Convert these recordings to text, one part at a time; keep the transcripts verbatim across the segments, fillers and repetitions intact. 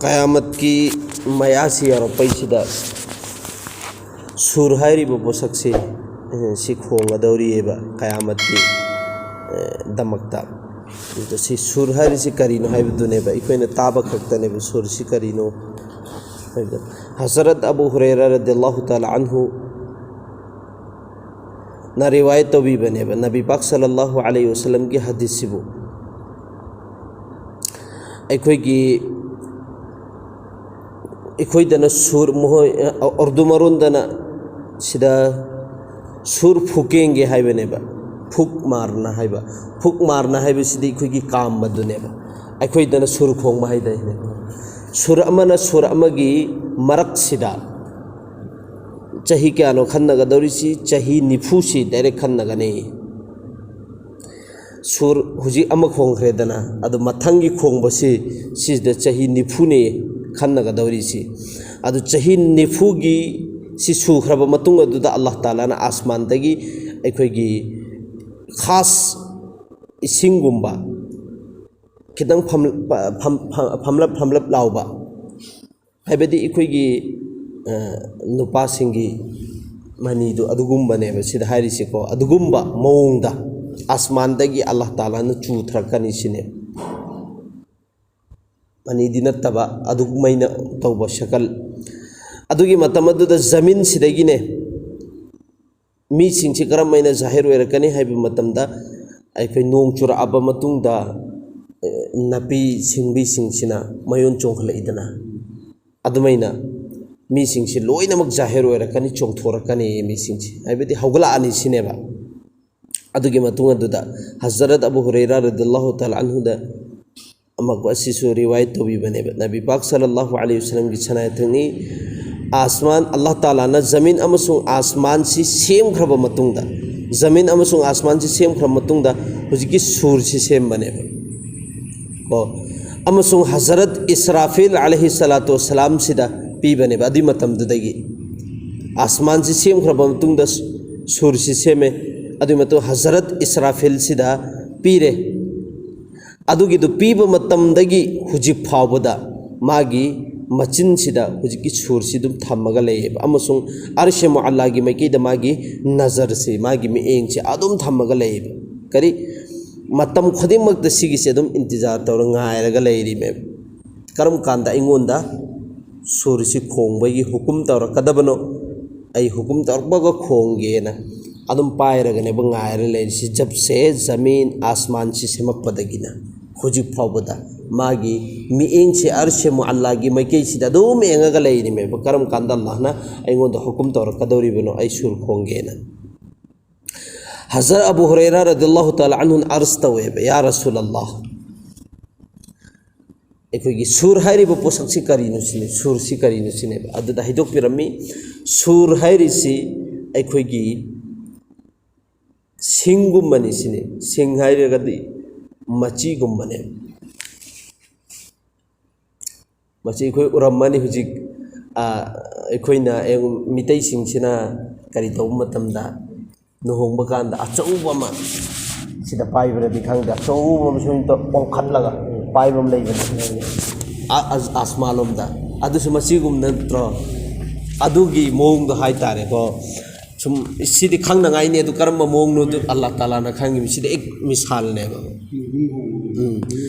ꯀꯌꯥꯃꯠꯀꯤ ꯃꯌꯥꯁꯤ ꯌꯧꯔꯛꯄꯩꯁꯤꯗ ꯁꯨꯔ ꯍꯥꯏꯔꯤꯕ ꯄꯣꯠꯁꯛꯁꯤ, ꯑꯦ, ꯁꯤ ꯈꯣꯡꯒꯗꯧꯔꯤꯑꯕ ꯀꯌꯥꯃꯠꯀꯤ, ꯑꯦ, ꯗꯃꯛꯇ꯫ ꯑꯗꯨꯗ ꯁꯤ ꯁꯨꯔ ꯍꯥꯏꯔꯤꯁꯤ ꯀꯔꯤꯅꯣ ꯍꯥꯏꯕꯗꯨꯅꯦꯕ, ꯑꯩꯈꯣꯏꯅ ꯇꯥꯕ ꯈꯛꯇꯅꯦꯕ ꯁꯨꯔꯁꯤ ꯀꯔꯤꯅꯣ ꯍꯥꯏꯕꯗꯣ꯫ ꯍꯖꯔꯠ ꯑꯕꯨ ꯍꯨꯔꯩꯔꯥ ꯔꯗꯤꯌꯜꯂꯥꯍꯨ ꯇꯥꯂꯥ ꯑꯟꯍꯨ ꯅ ꯔꯤꯋꯥꯌꯠ ꯇꯧꯕꯤꯕꯅꯦꯕ ꯅꯕꯤ ꯄꯥꯛ ꯁꯜꯂꯜꯂꯥꯍꯨ ꯑꯂꯩꯍꯤ ꯋꯁꯜꯂꯝꯒꯤ ꯍꯗꯤꯁꯁꯤꯕꯨ꯫ ꯑꯩꯈꯣꯏꯒꯤ, ꯑꯩꯈꯣꯏꯗꯅ ꯁꯨꯔ, ꯃꯈꯣꯏ, ꯑ, ꯎꯔꯗꯨ ꯃꯔꯣꯟꯗꯅ ꯁꯤꯗ ꯁꯨꯔ ꯐꯨꯀꯦꯡꯒꯦ ꯍꯥꯏꯕꯅꯦꯕ, ꯐꯨꯛ ꯃꯥꯔꯅ ꯍꯥꯏꯕ꯫ ꯐꯨꯛ ꯃꯥꯔꯅ ꯍꯥꯏꯕꯁꯤꯗꯤ ꯑꯩꯈꯣꯏꯒꯤ ꯀꯥꯝꯕꯗꯨꯅꯦꯕ, ꯑꯩꯈꯣꯏꯗꯅ ꯁꯨꯔ ꯈꯣꯡꯕ ꯍꯥꯏꯗꯣꯏꯅꯦ꯫ ꯁꯨꯔ ꯑꯃꯅ ꯁꯨꯔ ꯑꯃꯒꯤ ꯃꯔꯛꯁꯤꯗ ꯆꯍꯤ ꯀꯌꯥꯅꯣ ꯈꯟꯅꯒꯗꯧꯔꯤꯁꯤ? ꯆꯍꯤ ꯅꯤꯐꯨꯁꯤ ꯗꯥꯏꯔꯦꯛ ꯈꯟꯅꯒꯅꯤ꯫ ꯁꯨꯔ ꯍꯧꯖꯤꯛ ꯑꯃ ꯈꯣꯡꯈ꯭ꯔꯦꯗꯅ, ꯑꯗꯨ ꯃꯊꯪꯒꯤ ꯈꯣꯡꯕꯁꯤ, ꯁꯤꯁꯤꯗ ꯆꯍꯤ ꯅꯤꯐꯨꯅꯦ ꯈꯟꯅꯒꯗꯧꯔꯤꯁꯤ꯫ ꯑꯗꯨ ꯆꯍꯤ ꯅꯤꯐꯨꯒꯤ ꯁꯤ ꯁꯨꯈ꯭ꯔꯕ ꯃꯇꯨꯡ ꯑꯗꯨꯗ ꯑꯜꯂꯥꯍ ꯇꯥꯂꯥꯅ ꯑꯥꯁꯃꯥꯟꯗꯒꯤ ꯑꯩꯈꯣꯏꯒꯤ ꯈꯥꯁ ꯏꯁꯤꯡꯒꯨꯝꯕ ꯈꯤꯇꯪ ꯐꯝ-, ꯐꯝ-, ꯐꯝ-, ꯐꯝꯂꯞ ꯐꯝꯂꯞ ꯂꯥꯎꯕ, ꯍꯥꯏꯕꯗꯤ ꯑꯩꯈꯣꯏꯒꯤ, ꯑ, ꯅꯨꯄꯥꯁꯤꯡꯒꯤ ꯃꯅꯤꯗꯨ ꯑꯗꯨꯒꯨꯝꯕꯅꯦꯕ ꯁꯤꯗ ꯍꯥꯏꯔꯤꯁꯤꯀꯣ꯫ ꯑꯗꯨꯒꯨꯝꯕ ꯃꯑꯣꯡꯗ ꯑꯥꯁꯃꯥꯟꯗꯒꯤ ꯑꯜꯂꯥꯍ ꯇꯥꯂꯥꯅ ꯆꯨꯊꯔꯛꯀꯅꯤ ꯁꯤꯅꯦ꯫ ꯃꯅꯤꯗꯤ ꯅꯠꯇꯕ, ꯑꯗꯨꯃꯥꯏꯅ ꯇꯧꯕ ꯁꯀꯜ꯫ ꯑꯗꯨꯒꯤ ꯃꯇꯝ ꯑꯗꯨꯗ ꯖꯃꯤꯟꯁꯤꯗꯒꯤꯅꯦ ꯃꯤꯁꯤꯡꯁꯤ ꯀꯔꯝ ꯍꯥꯏꯅ ꯖꯥꯍꯤꯔ ꯑꯣꯏꯔꯛꯀꯅꯤ ꯍꯥꯏꯕ ꯃꯇꯝꯗ, ꯑꯩꯈꯣꯏ ꯅꯣꯡ ꯆꯨꯔꯛꯑꯕ ꯃꯇꯨꯡꯗ, ꯑꯦ, ꯅꯥꯄꯤ ꯁꯤꯡꯕꯤꯁꯤꯡꯁꯤꯅ ꯃꯌꯣꯟ ꯆꯣꯡꯈꯠꯂꯛꯏꯗꯅ, ꯑꯗꯨꯃꯥꯏꯅ ꯃꯤꯁꯤꯡꯁꯤ ꯂꯣꯏꯅꯃꯛ ꯖꯥꯍꯤꯔ ꯑꯣꯏꯔꯛꯀꯅꯤ, ꯆꯣꯡꯊꯣꯔꯛꯀꯅꯤ ꯃꯤꯁꯤꯡꯁꯤ, ꯍꯥꯏꯕꯗꯤ ꯍꯧꯒꯠꯂꯛꯑꯅꯤ ꯁꯤꯅꯦꯕ꯫ ꯑꯗꯨꯒꯤ ꯃꯇꯨꯡ ꯑꯗꯨꯗ ꯍꯖꯔꯠ ꯑꯕꯨ ꯍꯨꯔꯩꯔꯥ ꯔꯗꯤꯌꯜꯂꯥꯍꯨ ꯇꯥꯂꯥ ꯑꯟꯍꯨꯗ ꯑꯃꯨꯛ ꯑꯁꯤꯁꯨ ꯔꯤꯋꯥꯌꯠ ꯇꯧꯕꯤꯕꯅꯦꯕ꯫ ꯅꯕꯤ ꯄꯥꯛ ꯁꯜꯂꯜꯂꯥꯍꯨ ꯑꯂꯩꯍꯤ ꯋꯁꯜꯂꯝꯒꯤ ꯁꯅꯥꯌꯥꯊꯪꯅꯤ, ꯑꯥꯁꯃꯥꯟ, ꯑꯜꯂꯥꯍ ꯇꯥꯂꯥꯅ ꯖꯃꯤꯟ ꯑꯃꯁꯨꯡ ꯑꯥꯁꯃꯥꯟꯁꯤ ꯁꯦꯝꯈ꯭ꯔꯕ ꯃꯇꯨꯡꯗ, ꯖꯃꯤꯟ ꯑꯃꯁꯨꯡ ꯑꯥꯁꯃꯥꯟꯁꯤ ꯁꯦꯝꯈ꯭ꯔꯕ ꯃꯇꯨꯡꯗ ꯍꯧꯖꯤꯛꯀꯤ ꯁꯨꯔꯁꯤ ꯁꯦꯝꯕꯅꯦꯕ꯫ ꯀꯣ, ꯑꯃꯁꯨꯡ ꯍꯖꯔꯠ ꯏꯁꯔꯥꯐꯤꯜ ꯑꯂꯩꯍꯤ ꯁꯂꯥꯇꯨ ꯋꯁꯁꯂꯥꯝꯁꯤꯗ ꯄꯤꯕꯅꯦꯕ꯫ ꯑꯗꯨꯏ ꯃꯇꯝꯗꯨꯗꯒꯤ ꯑꯥꯁꯃꯥꯟꯁꯤ ꯁꯦꯝꯈ꯭ꯔꯕ ꯃꯇꯨꯡꯗ ꯁꯨꯔꯁꯤ ꯁꯦꯝꯃꯦ꯫ ꯑꯗꯨꯒꯤ ꯃꯇꯨꯡ ꯍꯖꯔꯠ ꯏꯁꯔꯥꯐꯤꯜꯁꯤꯗ ꯄꯤꯔꯦ꯫ ꯑꯗꯨꯒꯤꯗꯨ ꯄꯤꯕ ꯃꯇꯝꯗꯒꯤ ꯍꯧꯖꯤꯛ ꯐꯥꯎꯕꯗ ꯃꯥꯒꯤ ꯃꯆꯤꯟꯁꯤꯗ ꯍꯧꯖꯤꯛꯀꯤ ꯁꯨꯔꯁꯤ ꯑꯗꯨꯝ ꯊꯝꯃꯒ ꯂꯩꯌꯦꯕ, ꯑꯃꯁꯨꯡ ꯑꯔꯁꯦ ꯃꯨꯑꯜꯂꯥꯒꯤ ꯃꯥꯏꯀꯩꯗ ꯃꯥꯒꯤ ꯅꯖꯔꯁꯦ, ꯃꯥꯒꯤ ꯃꯤꯠꯌꯦꯡꯁꯦ ꯑꯗꯨꯝ ꯊꯝꯃꯒ ꯂꯩꯌꯦꯕ꯫ ꯀꯔꯤ, ꯃꯇꯝ ꯈꯨꯗꯤꯡꯃꯛꯇ ꯁꯤꯒꯤꯁꯦ ꯑꯗꯨꯝ ꯏꯟꯇꯤꯖꯥꯔ ꯇꯧꯔ ꯉꯥꯏꯔꯒ ꯂꯩꯔꯤꯃꯦꯕ꯫ ꯀꯔꯝ ꯀꯥꯟꯗ ꯑꯩꯉꯣꯟꯗ ꯁꯨꯔꯁꯤ ꯈꯣꯡꯕꯒꯤ ꯍꯨꯀꯨꯝ ꯇꯧꯔꯛꯀꯗꯕꯅꯣ? ꯑꯩ ꯍꯨꯀꯨꯝ ꯇꯧꯔꯛꯄꯒ ꯈꯣꯡꯒꯦꯅ ꯑꯗꯨꯝ ꯄꯥꯏꯔꯒꯅꯦꯕ ꯉꯥꯏꯔ ꯂꯩꯔꯤꯁꯤ꯫ ꯖꯕꯁꯦ ꯖꯃꯤꯟ ꯑꯥꯁꯃꯥꯟꯁꯤ ꯁꯦꯝꯃꯛꯄꯗꯒꯤꯅ ꯍꯧꯖꯤꯛ ꯐꯥꯎꯕꯗ ꯃꯥꯒꯤ ꯃꯤꯠꯌꯦꯡꯁꯦ ꯑꯔꯁꯦ ꯃꯨꯑꯜꯂꯥꯒꯤ ꯃꯥꯏꯀꯩꯁꯤꯗ ꯑꯗꯨꯝ ꯌꯦꯡꯉꯒ ꯂꯩꯔꯤꯃꯦꯕ꯫ ꯀꯔꯝ ꯀꯥꯟꯗ ꯑꯜꯂꯥꯍꯅ ꯑꯩꯉꯣꯟꯗ ꯍꯨꯀꯨꯝ ꯇꯧꯔꯛꯀꯗꯧꯔꯤꯕꯅꯣ ꯑꯩ ꯁꯨꯔ ꯈꯣꯡꯒꯦꯅ? ꯍꯖꯔꯠ ꯑꯕꯨ ꯍꯨꯔꯩꯔꯥ ꯔꯗꯤꯌꯜꯂꯥꯍꯨ ꯇꯥꯂꯥ ꯑꯟꯍꯨꯅ ꯑꯔꯖ ꯇꯧꯋꯦꯕ, "ꯌꯥ ꯔꯁꯨꯂꯜꯂꯥꯍ, ꯑꯩꯈꯣꯏꯒꯤ ꯁꯨꯔ ꯍꯥꯏꯔꯤꯕ ꯄꯣꯠꯁꯛꯁꯤ ꯀꯔꯤꯅꯣ ꯁꯤꯅꯤ, ꯁꯨꯔꯁꯤ ꯀꯔꯤꯅꯣ ꯁꯤꯅꯦꯕ?" ꯑꯗꯨꯗ ꯍꯥꯏꯗꯣꯛꯄꯤꯔꯝꯃꯤ, ꯁꯨꯔ ꯍꯥꯏꯔꯤꯁꯤ ꯑꯩꯈꯣꯏꯒꯤ ꯁꯤꯡꯒꯨꯝꯕꯅꯤ ꯁꯤꯅꯤ꯫ ꯁꯤꯡ ꯍꯥꯏꯔꯒꯗꯤ ꯃꯆꯤꯒꯨꯝꯕꯅꯦ꯫ ꯃꯁꯤ ꯑꯩꯈꯣꯏ ꯎꯔꯝꯃꯅꯤ ꯍꯧꯖꯤꯛ, ꯑ, ꯑꯩꯈꯣꯏꯅ, ꯑꯩ-, ꯃꯤꯇꯩꯁꯤꯡꯁꯤꯅ ꯀꯔꯤ ꯇꯧꯕ ꯃꯇꯝꯗ, ꯂꯨꯍꯣꯡꯕ ꯀꯥꯟꯗ ꯑꯆꯧꯕ ꯑꯃ ꯁꯤꯗ ꯄꯥꯏꯕ꯭ꯔꯗꯤ ꯈꯪꯗꯦ, ꯑꯆꯧꯕ ꯑꯃ ꯁꯨꯝ ꯇꯧ-, ꯄꯣꯡꯈꯠꯂꯒ ꯄꯥꯏꯕ ꯑꯃ ꯂꯩꯕꯅꯦ, ꯑ-, ꯑꯁ-, ꯑꯁꯃꯥꯟꯂꯣꯝꯗ꯫ ꯑꯗꯨꯁꯨ ꯃꯁꯤꯒꯨꯝꯕ ꯅꯠꯇ꯭ꯔꯣ? ꯑꯗꯨꯒꯤ ꯃꯑꯣꯡꯗꯣ ꯍꯥꯏꯇꯥꯔꯦꯀꯣ꯫ ꯁꯨꯝ ꯁꯤꯗꯤ ꯈꯪꯅꯉꯥꯏꯅꯤ, ꯑꯗꯨ ꯀꯔꯝꯕ ꯃꯑꯣꯡꯅꯣ ꯑꯗꯨ ꯑꯜꯂꯥꯍ ꯇꯥꯂꯥꯅ ꯈꯪꯉꯤꯕ꯫ ꯁꯤꯗꯤ ꯑꯦꯛ ꯃꯤꯁꯥꯜꯅꯦꯕ꯫ ꯎꯝ꯫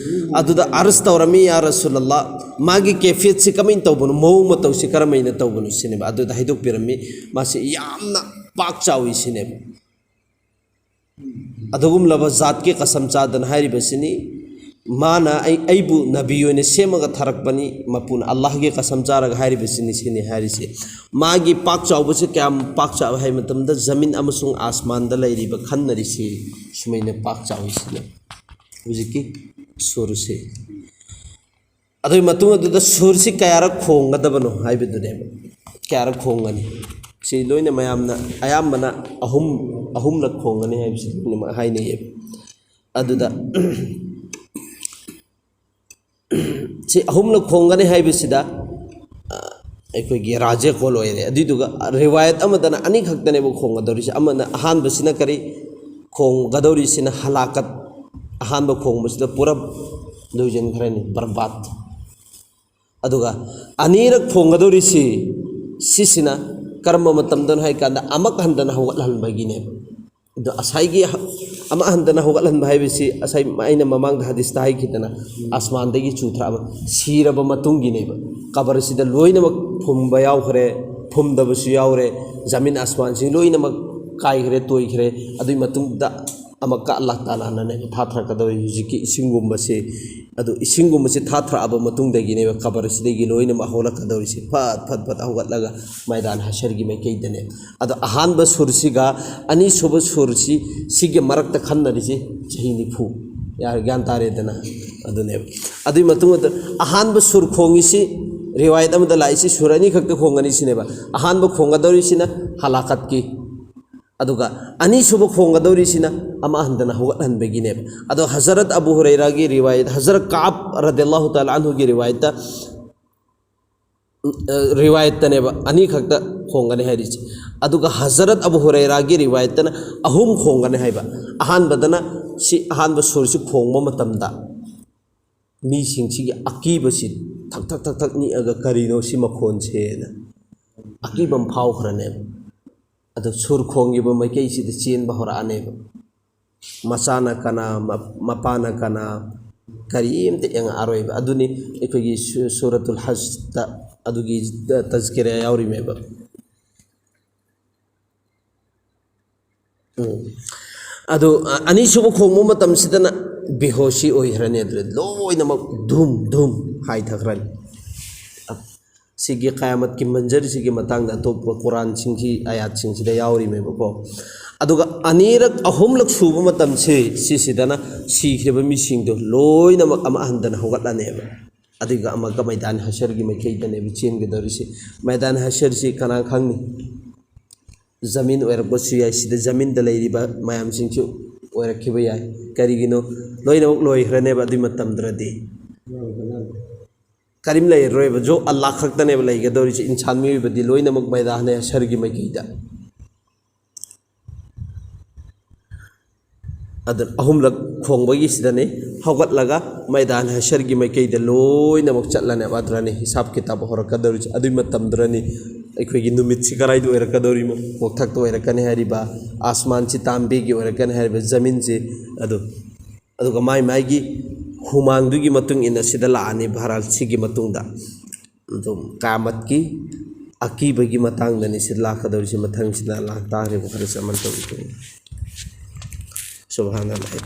ꯑꯗꯨꯗ ꯑꯔꯖ ꯇꯧꯔꯝꯃꯤ, "ꯌꯥ ꯔꯁꯨꯂꯜꯂꯥꯍ, ꯃꯥꯒꯤ ꯀꯦꯐꯤꯌꯠꯁꯤ ꯀꯃꯥꯏꯅ ꯇꯧꯕꯅꯣ, ꯃꯑꯣꯡ ꯃꯇꯧꯁꯤ ꯀꯔꯝꯍꯥꯏꯅ ꯇꯧꯕꯅꯣ?" ꯁꯤꯅꯦꯕ꯫ ꯑꯗꯨꯗ ꯍꯥꯏꯗꯣꯛꯄꯤꯔꯝꯃꯤ, "ꯃꯥꯁꯤ ꯌꯥꯝꯅ ꯄꯥꯛ ꯆꯥꯎꯏ" ꯁꯤꯅꯦꯕ꯫ ꯑꯗꯨꯒꯨꯝꯂꯕ ꯖꯥꯠꯀꯤ ꯀꯁꯝ ꯆꯥꯗꯅ ꯍꯥꯏꯔꯤꯕꯁꯤꯅꯤ꯫ ꯃꯥꯅ ꯑꯩ, ꯑꯩꯕꯨ ꯅꯕꯤ ꯑꯣꯏꯅ ꯁꯦꯝꯃꯒ ꯊꯥꯔꯛꯄꯅꯤ, ꯃꯄꯨꯅ ꯑꯜꯂꯥꯍꯒꯤ ꯀꯁꯝ ꯆꯥꯔꯒ ꯍꯥꯏꯔꯤꯕꯁꯤꯅꯤ, ꯁꯤꯅꯤ ꯍꯥꯏꯔꯤꯁꯦ꯫ ꯃꯥꯒꯤ ꯄꯥꯛ ꯆꯥꯎꯕꯁꯦ ꯀꯌꯥꯝ ꯄꯥꯛ ꯆꯥꯎꯏ ꯍꯥꯏꯕ ꯃꯇꯝꯗ, ꯖꯃꯤꯟ ꯑꯃꯁꯨꯡ ꯑꯥꯁꯃꯥꯟꯗ ꯂꯩꯔꯤꯕ ꯈꯟꯅꯔꯤꯁꯤ ꯁꯨꯃꯥꯏꯅ ꯄꯥꯛ ꯆꯥꯎꯏ ꯁꯤꯅꯤ꯫ ꯍꯧꯖꯤꯛꯀꯤ ꯁꯨꯔꯁꯦ꯫ ꯑꯗꯨꯒꯤ ꯃꯇꯨꯡ ꯑꯗꯨꯗ ꯁꯨꯔꯁꯤ ꯀꯌꯥꯔꯛ ꯈꯣꯡꯒꯗꯕꯅꯣ ꯍꯥꯏꯕꯗꯨꯅꯦꯕ꯫ ꯀꯌꯥꯔꯛ ꯈꯣꯡꯒꯅꯤ? ꯁꯤ ꯂꯣꯏꯅ ꯃꯌꯥꯝꯅ ꯑꯌꯥꯝꯕꯅ ꯑꯍꯨꯝ, ꯑꯍꯨꯝꯂꯛ ꯈꯣꯡꯒꯅꯤ ꯍꯥꯏꯕꯁꯤ ꯂꯣꯏꯅꯃꯛ ꯍꯥꯏꯅꯩꯌꯦꯕ꯫ ꯑꯗꯨꯗ ꯁꯤ ꯑꯍꯨꯝꯂꯛ ꯈꯣꯡꯒꯅꯤ ꯍꯥꯏꯕꯁꯤꯗ, ꯑ, ꯑꯩꯈꯣꯏꯒꯤ ꯔꯥꯖꯦ ꯀꯣꯜ ꯑꯣꯏꯔꯦ꯫ ꯑꯗꯨꯏꯗꯨꯒ ꯔꯤꯋꯥꯌꯠ ꯑꯃꯗꯅ ꯑꯅꯤꯈꯛꯇꯅꯦꯕ ꯈꯣꯡꯒꯗꯧꯔꯤꯁꯦ꯫ ꯑꯃꯅ, ꯑꯍꯥꯟꯕꯁꯤꯅ ꯀꯔꯤ? ꯈꯣꯡꯒꯗꯧꯔꯤꯁꯤꯅ ꯍꯂꯥꯀꯠ, ꯑꯍꯥꯟꯕ ꯈꯣꯡꯕꯁꯤꯗ ꯄꯨꯔꯞ ꯂꯣꯏꯁꯤꯟꯈ꯭ꯔꯅꯤ, ꯕꯔꯕꯥꯠ꯫ ꯑꯗꯨꯒ ꯑꯅꯤꯔꯛ ꯐꯣꯡꯒꯗꯧꯔꯤꯁꯤ, ꯁꯤꯁꯤꯅ ꯀꯔꯝꯕ ꯃꯇꯝꯗꯅꯣ ꯍꯥꯏ ꯀꯥꯟꯗ, ꯑꯃꯨꯛ ꯍꯟꯗꯅ ꯍꯧꯒꯠꯍꯟꯕꯒꯤꯅꯦꯕ꯫ ꯑꯗꯣ ꯉꯁꯥꯏꯒꯤ ꯍ-, ꯑꯃꯨꯛ ꯍꯟꯗꯅ ꯍꯧꯒꯠꯍꯟꯕ ꯍꯥꯏꯕꯁꯤ, ꯉꯁꯥꯏ ꯑꯩꯅ ꯃꯃꯥꯡꯗ ꯍꯗꯤꯁꯇ ꯍꯥꯏꯈꯤꯗꯅ, ꯑꯁꯃꯥꯟꯗꯒꯤ ꯆꯨꯊꯔꯛꯑꯕ, ꯁꯤꯔꯕ ꯃꯇꯨꯡꯒꯤꯅꯦꯕ꯫ ꯀꯕꯔꯁꯤꯗ ꯂꯣꯏꯅꯃꯛ ꯐꯨꯝꯕ ꯌꯥꯎꯈ꯭ꯔꯦ, ꯐꯨꯝꯗꯕꯁꯨ ꯌꯥꯎꯔꯦ, ꯖꯃꯤꯟ ꯑꯁꯃꯥꯟꯁꯤꯡ ꯂꯣꯏꯅꯃꯛ ꯀꯥꯏꯈ꯭ꯔꯦ, ꯇꯣꯏꯈ꯭ꯔꯦ꯫ ꯑꯗꯨꯒꯤ ꯃꯇꯨꯡꯗ ꯑꯃꯨꯛꯀ ꯑꯜꯂꯥꯍ ꯇꯥꯂꯥꯅꯅꯦꯕ ꯊꯥꯊꯔꯛꯀꯗꯧꯔꯤ ꯍꯧꯖꯤꯛꯀꯤ ꯏꯁꯤꯡꯒꯨꯝꯕꯁꯦ꯫ ꯑꯗꯨ ꯏꯁꯤꯡꯒꯨꯝꯕꯁꯦ ꯊꯥꯊꯔꯛꯑꯕ ꯃꯇꯨꯡꯗꯒꯤꯅꯦꯕ ꯀꯕꯔꯁꯤꯗꯒꯤ ꯂꯣꯏꯅꯃꯛ ꯍꯧꯒꯠꯂꯛꯀꯗꯧꯔꯤꯁꯦ, ꯐꯠ ꯐꯠ ꯐꯠ ꯍꯧꯒꯠꯂꯒ ꯃꯩꯗꯥꯟ ꯍꯁꯔꯒꯤ ꯃꯥꯏꯀꯩꯗꯅꯦ꯫ ꯑꯗꯣ ꯑꯍꯥꯟꯕ ꯁꯨꯔꯁꯤꯒ ꯑꯅꯤꯁꯨꯕ ꯁꯨꯔꯁꯤ, ꯁꯤꯒꯤ ꯃꯔꯛꯇ ꯈꯟꯅꯔꯤꯁꯦ ꯆꯍꯤ ꯅꯤꯐꯨ꯫ ꯌꯥꯔꯦ, ꯒ꯭ꯌꯥꯟ ꯇꯥꯔꯦꯗꯅ꯫ ꯑꯗꯨꯅꯦꯕ꯫ ꯑꯗꯨꯒꯤ ꯃꯇꯨꯡꯗ ꯑꯍꯥꯟꯕ ꯁꯨꯔ ꯈꯣꯡꯉꯤꯁꯤ, ꯔꯤꯋꯥꯌꯠ ꯑꯃꯗ ꯂꯥꯛꯏꯁꯤ ꯁꯨꯔ ꯑꯅꯤꯈꯛꯇ ꯈꯣꯡꯒꯅꯤ ꯁꯤꯅꯦꯕ꯫ ꯑꯍꯥꯟꯕ ꯈꯣꯡꯒꯗꯧꯔꯤꯁꯤꯅ ꯍꯂꯥꯀꯠꯀꯤ, ꯑꯗꯨꯒ ꯑꯅꯤꯁꯨꯕ ꯈꯣꯡꯒꯗꯧꯔꯤꯁꯤꯅ ꯑꯃꯨꯛ ꯍꯟꯗꯅ ꯍꯧꯒꯠꯍꯟꯕꯒꯤꯅꯦꯕ꯫ ꯑꯗꯣ ꯍꯖꯔꯠ ꯑꯕꯨ ꯍꯨꯔꯩꯔꯥꯒꯤ ꯔꯤꯋꯥꯌꯠ, ꯍꯖꯔꯠ ꯀꯥꯕ ꯔꯗꯤꯌꯜꯂꯥꯍꯨ ꯇꯥꯂꯥ ꯑꯟꯍꯨꯒꯤ ꯔꯤꯋꯥꯌꯠꯇ, ꯑ, ꯔꯤꯋꯥꯌꯠꯇꯅꯦꯕ ꯑꯅꯤꯈꯛꯇ ꯈꯣꯡꯒꯅꯤ ꯍꯥꯏꯔꯤꯁꯦ꯫ ꯑꯗꯨꯒ ꯍꯖꯔꯠ ꯑꯕꯨ ꯍꯨꯔꯩꯔꯥꯒꯤ ꯔꯤꯋꯥꯌꯠꯇꯅ ꯑꯍꯨꯝ ꯈꯣꯡꯒꯅꯤ ꯍꯥꯏꯕ꯫ ꯑꯍꯥꯟꯕꯗꯅ, ꯁꯤ ꯑꯍꯥꯟꯕ ꯁꯨꯔꯁꯤ ꯈꯣꯡꯕ ꯃꯇꯝꯗ ꯃꯤꯁꯤꯡꯁꯤꯒꯤ ꯑꯀꯤꯕꯁꯤ ꯊꯛ ꯊꯛ ꯊꯛ ꯊꯛ ꯅꯤꯛꯑꯒ, "ꯀꯔꯤꯅꯣ ꯁꯤ ꯃꯈꯣꯟꯁꯦꯅ?" ꯑꯀꯤꯕ ꯑꯃ ꯐꯥꯎꯈ꯭ꯔꯅꯦꯕ꯫ ꯑꯗꯣ ꯁꯨꯔ ꯈꯣꯡꯉꯤꯕ ꯃꯥꯏꯀꯩꯁꯤꯗ ꯆꯦꯟꯕ ꯍꯧꯔꯛꯑꯅꯦꯕ꯫ ꯃꯆꯥꯅ ꯀꯅꯥ, ꯃ-, ꯃꯄꯥꯅ ꯀꯅꯥ, ꯀꯔꯤꯝꯇ ꯌꯦꯡꯉꯛꯑꯔꯣꯏꯕ꯫ ꯑꯗꯨꯅꯤ ꯑꯩꯈꯣꯏꯒꯤ ꯁꯨ-, ꯁꯨꯔꯇꯨꯜ ꯍꯖꯇ ꯑꯗꯨꯒꯤ ꯇ-, ꯇꯖꯀꯤꯔꯥ ꯌꯥꯎꯔꯤꯃꯦꯕ꯫ ꯎꯝ꯫ ꯑꯗꯨ, ꯑ-, ꯑꯅꯤꯁꯨꯕ ꯈꯣꯡꯕ ꯃꯇꯝꯁꯤꯗꯅ ꯕꯦꯍꯣꯁꯤ ꯑꯣꯏꯈ꯭ꯔꯅꯤ, ꯑꯗꯨꯗ ꯂꯣꯏꯅꯃꯛ ꯙꯨꯝ ꯙꯨꯝ ꯍꯥꯏꯊꯈ꯭ꯔꯅꯤ꯫ ꯁꯤꯒꯤ ꯀꯌꯥꯃꯠꯀꯤ ꯃꯟꯖꯔꯁꯤꯒꯤ ꯃꯇꯥꯡꯗ ꯑꯇꯣꯞꯄ ꯀꯨꯔꯥꯟꯁꯤꯡꯁꯤ, ꯑꯌꯥꯠꯁꯤꯡꯁꯤꯗ ꯌꯥꯎꯔꯤꯃꯦꯕꯀꯣ꯫ ꯑꯗꯨꯒ ꯑꯅꯤꯔꯛ, ꯑꯍꯨꯝꯂꯛ ꯁꯨꯕ ꯃꯇꯝꯁꯤ, ꯁꯤꯁꯤꯗꯅ ꯁꯤꯈ꯭ꯔꯤꯕ ꯃꯤꯁꯤꯡꯗꯣ ꯂꯣꯏꯅꯃꯛ ꯑꯃꯨꯛ ꯍꯟꯗꯅ ꯍꯧꯒꯠꯂꯅꯦꯕ꯫ ꯑꯗꯨꯒ ꯑꯃꯨꯛꯀ ꯃꯩꯗꯥꯟ ꯍꯁꯔꯒꯤ ꯃꯥꯏꯀꯩꯗꯅꯦꯕ ꯆꯦꯟꯒꯗꯧꯔꯤꯁꯤ꯫ ꯃꯩꯗꯥꯟ ꯍꯁꯔꯁꯤ ꯀꯅꯥ ꯈꯪꯅꯤ? ꯖꯃꯤꯟ ꯑꯣꯏꯔꯛꯄꯁꯨ ꯌꯥꯏ꯫ ꯁꯤꯗ ꯖꯃꯤꯟꯗ ꯂꯩꯔꯤꯕ ꯃꯌꯥꯝꯁꯤꯡꯁꯨ ꯑꯣꯏꯔꯛꯈꯤꯕ ꯌꯥꯏ꯫ ꯀꯔꯤꯒꯤꯅꯣ? ꯂꯣꯏꯅꯃꯛ ꯂꯣꯏꯈ꯭ꯔꯅꯦꯕ ꯑꯗꯨꯏ ꯃꯇꯝꯗꯨꯗꯗꯤ꯫ ꯀꯔꯤꯝ ꯂꯩꯔꯔꯣꯏꯕ꯫ ꯖꯣ ꯑꯜꯂꯥꯍ ꯈꯛꯇꯅꯦꯕ ꯂꯩꯒꯗꯧꯔꯤꯁꯦ꯫ ꯏꯟꯁꯥꯟ ꯃꯤꯑꯣꯏꯕꯗꯤ ꯂꯣꯏꯅꯃꯛ ꯃꯩꯗꯥꯟ ꯍꯁꯔꯒꯤ ꯃꯥꯏꯀꯩꯗ꯫ ꯑꯗꯨ ꯑꯍꯨꯝꯂꯛ ꯈꯣꯡꯕꯒꯤꯁꯤꯗꯅꯤ ꯍꯧꯒꯠꯂꯒ ꯃꯩꯗꯥꯟ ꯍꯁꯔꯒꯤ ꯃꯥꯏꯀꯩꯗ ꯂꯣꯏꯅꯃꯛ ꯆꯠꯂꯅꯦꯕ꯫ ꯑꯗꯨꯅꯅꯤ ꯍꯤꯁꯥꯕ ꯀꯤꯇꯥꯕ ꯍꯧꯔꯛꯀꯗꯧꯔꯤꯁꯦ꯫ ꯑꯗꯨꯒꯤ ꯃꯇꯝꯗꯨꯗꯅꯤ ꯑꯩꯈꯣꯏꯒꯤ ꯅꯨꯃꯤꯠꯁꯤ ꯀꯗꯥꯏꯗ ꯑꯣꯏꯔꯛꯀꯗꯧꯔꯤꯃꯣ? ꯀꯣꯛꯊꯛꯇ ꯑꯣꯏꯔꯛꯀꯅꯤ ꯍꯥꯏꯔꯤꯕ, ꯑꯥꯁꯃꯥꯟꯁꯤ ꯇꯥꯝꯕꯤꯒꯤ ꯑꯣꯏꯔꯛꯀꯅꯤ ꯍꯥꯏꯔꯤꯕ, ꯖꯃꯤꯟꯁꯤ꯫ ꯑꯗꯨ, ꯑꯗꯨꯒ ꯃꯥꯏ ꯃꯥꯏꯒꯤ ꯍꯨꯃꯥꯡꯗꯨꯒꯤ ꯃꯇꯨꯡ ꯏꯟꯅ ꯁꯤꯗ ꯂꯥꯛꯑꯅꯤ ꯚꯥꯔꯠꯁꯤꯒꯤ ꯃꯇꯨꯡꯗ꯫ ꯑꯗꯨꯝ ꯀꯥꯃꯠꯀꯤ ꯑꯀꯤꯕꯒꯤ ꯃꯇꯥꯡꯗꯅꯤ ꯁꯤꯗ ꯂꯥꯛꯀꯗꯧꯔꯤꯁꯤ꯫ ꯃꯊꯪꯁꯤꯗ ꯂꯥꯛ ꯇꯥꯔꯤꯕ ꯈꯔ ꯆꯃꯟ ꯇꯧꯕꯤꯗꯣꯏꯅꯤ꯫ ꯁꯨꯕꯍꯥꯅꯜꯂꯥꯍꯤ꯫